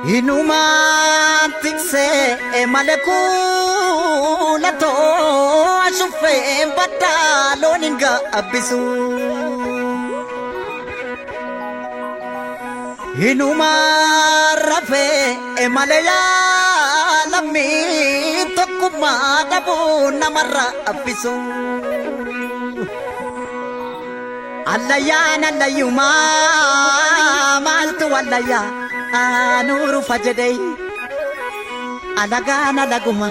Hinumaan tiksee malee kuulatoo ashuffeen baddaa loon hin gaabbisu. Hinumaan rafee malee yaalammii tokkummaa dhabuu namarraa abbisu. Allayyaan allayyumaa maaltu wallayyaa nuurufa jedhee alagaan alaguma.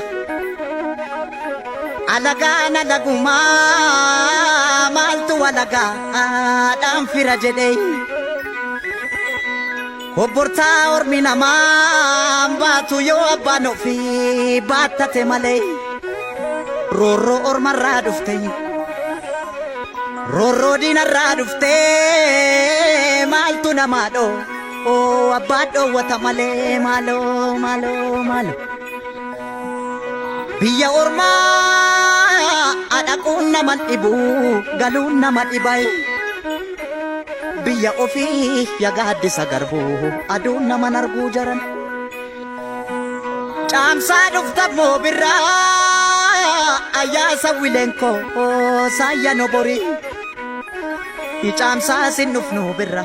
Alagaan alagumaa maaltu alagaa dhaan fira jedhee. Obbortaa ormi namaa baatu yoo abbaan ofii baattate malee roorroo ormarraa dhufte roorroo diinarraa dhufte maaltu namaa dhoo oo abbaa dhoowwata malee maaloo maaloo maaloo. Biyya ormaa dhaquun nama dhibu galuun nama dhibaye. Biyya ofii ya gaaddisa garbuu aduun nama arguu jaran. Caamsaa dhufta moo birraa ayyaasa wileenkoo saayya noborii. Caamsaa sin dhufnu birra.